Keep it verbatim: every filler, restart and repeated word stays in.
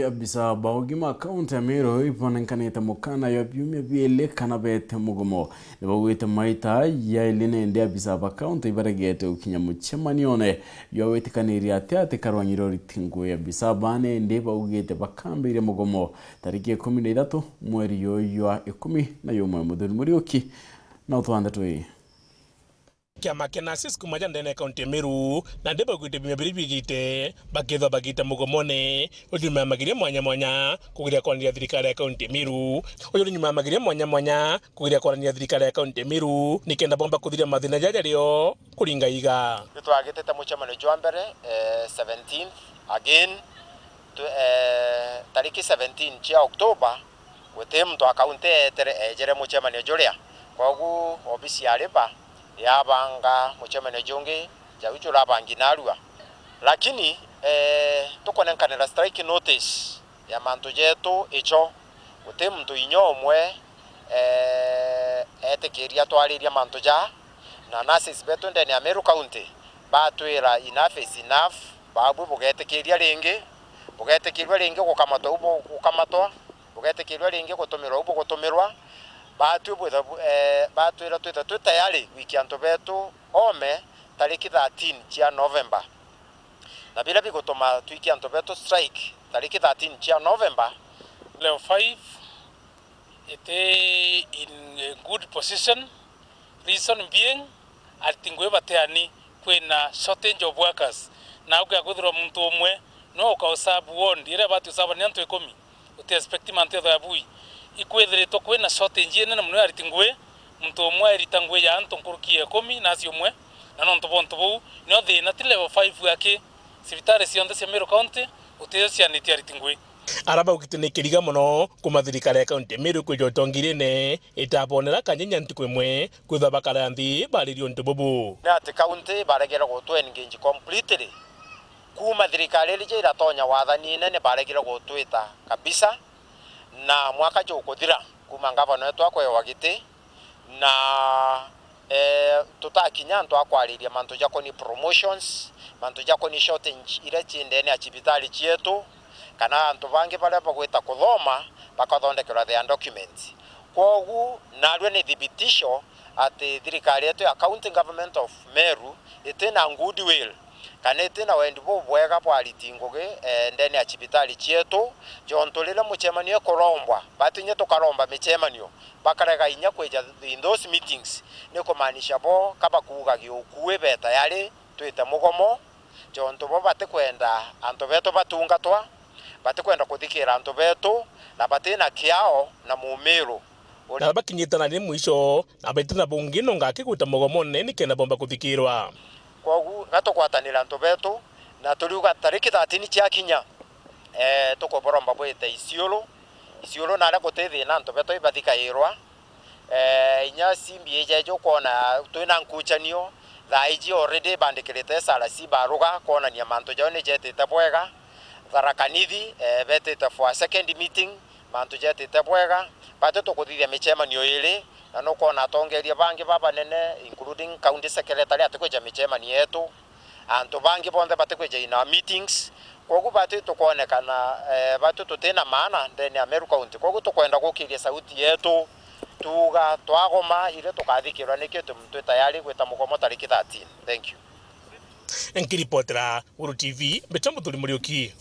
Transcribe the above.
Abisa ba ugima kaunti ya Meru ibonenkanite mukana ya biumia biili kana beete mugomo. Nibaugite maita yaili nende abisa ba kaunti ibaregete gukinya mucemanione jwa gwitikaniria ati ati karwang'i rwa uriti ngugi. Abisa ba nende baugite bakambiria mugomo tariki ikumi na ithatu mweri juju jwa ikumi na jumwe. Muthuri Muriuki na utwande twi. Kiama kia nurses kuma ja ndene ya kaunti ya Meru, nandi baugite biumia biri biijite, bakethwa bagita mugomone, uju nyuma ya mageria mwanya mwanya kugeria kwaraniria thirikari ya kaunti ya Meru. Uju ni nyuma ya mageria mwanya mwanya kugeria kwaraniria thirikari ya kaunti ya Meru, nikenda bomba kuthiria mathina jaja jario kuringa iga. Nitwagitite mucemanio jwa mbere, eh, seventeenth, again, tu-, eh, tariki seventeen cia October, guti muntu wa kaunti eetere, eejere mucemanio juria. Kwogu obisi ya Labour yabanga mucemanio jungi, jau jurabangi narua. Lakini, eh, tukonenkanira strike notice ya mantu jetu icho, guti muntu inya umwe, eh, eetikiria twariria mantu jaa, na nurses betu ndene ya Meru County batwira enough is enough, baabui bugeetikiria ringi, bugeetikirua ringi gukamatwa u bu-, gukamatwa, bugeetikirua ringi gutumirwa u bugutumirwa, baatwi bwitha bu-, eh, baatwira twithe twi tayari gwikia antu betu oome tariki thirteen cia November. Na biria bigutuma twikia antu betu strike tariki thirteen cia November. Level five iti in a good position, reason being, ariti ngugi batiani, kwina shortage of workers. Na ukia kwithirwa muntu umwe no uka userve ward iria ibati userve ni antu ikumi, uti expect mantu yethwa ya bui. Ikwithiritwe kwina shortage inene mono ya ariti ngugi, muntu umwe airita ngugi ya antu nkuruki ya ikumi na acio umwe, na nontu bwa untu buu, nio thina ti level five aki, cibitari cionthe cia Meru County, uticio cianitie ariti ngugi. Ara baugite ni kiriga mono kuma thirikari ya kaunti ya Meru kwija utongiriene itabonera kanya inya ntuku imwe kwithwa bakara nthi baririe untu bubu. Ni ati kaunti baregere gutu engage completely. Kuma thirikari irija iratonya wathanine ni baregire gutwita kabisa, na mwaka jukuthira kuma ngavana wetu akwewa giti, na, eh, tutakinya antu a kwariria mantu jakoni promotions, mantu jakoni shortage iria ci ndene ya cibitari cietu, kana antu bangi baria bagwita kuthoma bakathondekerwa their documents. Kwogu narua ni thibitisho ati thirikari yetu ya County Government of Meru iti na goodwill kana iti na wendi bubwega bwa ariti ngugi, eh, ndene ya cibitari cietu, jontu riria mucemanio ikurombwa, batu inya tukaromba micemanio, bakarega inya kwija in those meetings, ni kumaanisha bo ka bakuuga giukui be tayari twite mugomo, jontu bo batikwenda antu betu batungatwa, batikwenda kuthikira antu betu, na batina kiao na mumiru. Na bakinyite na ni mwisho, na beti na bungi no ngaki gwita mugomone nikenda bomba kuthikirwa. Kwogu ga tugwatanira antu betu, na turiuga tariki thirteen ciakinya, eh, tukuburomba bwite Isiolo. Isiolo naria guti thina antu betu ibathikairwa. Eh, inya C B A jeju kwona twina nkuchanio, thaa iji already bandikirite S R C baruga kwonania mantu jao ni jetite bwega. Tharaka Nithi, eh, betite for a second meeting, mantu jetite bwega. Batu tukuthithia micemanio iri, na nukwona atongeria bangi babanene, including county secretary, atikwija micemanio yetu. Antu bangi bonthe batikwija in our meetings. Kwogu batu tukwonekana, eh, batu tutina maana ndene ya Meru County. Kwogu tukwenda gukiria sauti yetu, tuuga twagoma, iri tukathikirwa, nikio tu-, twi tayari gwita mugomo tariki thirteen. Thank you. Nkiripotera Guru T V, mbeta Muthuri Muriuki.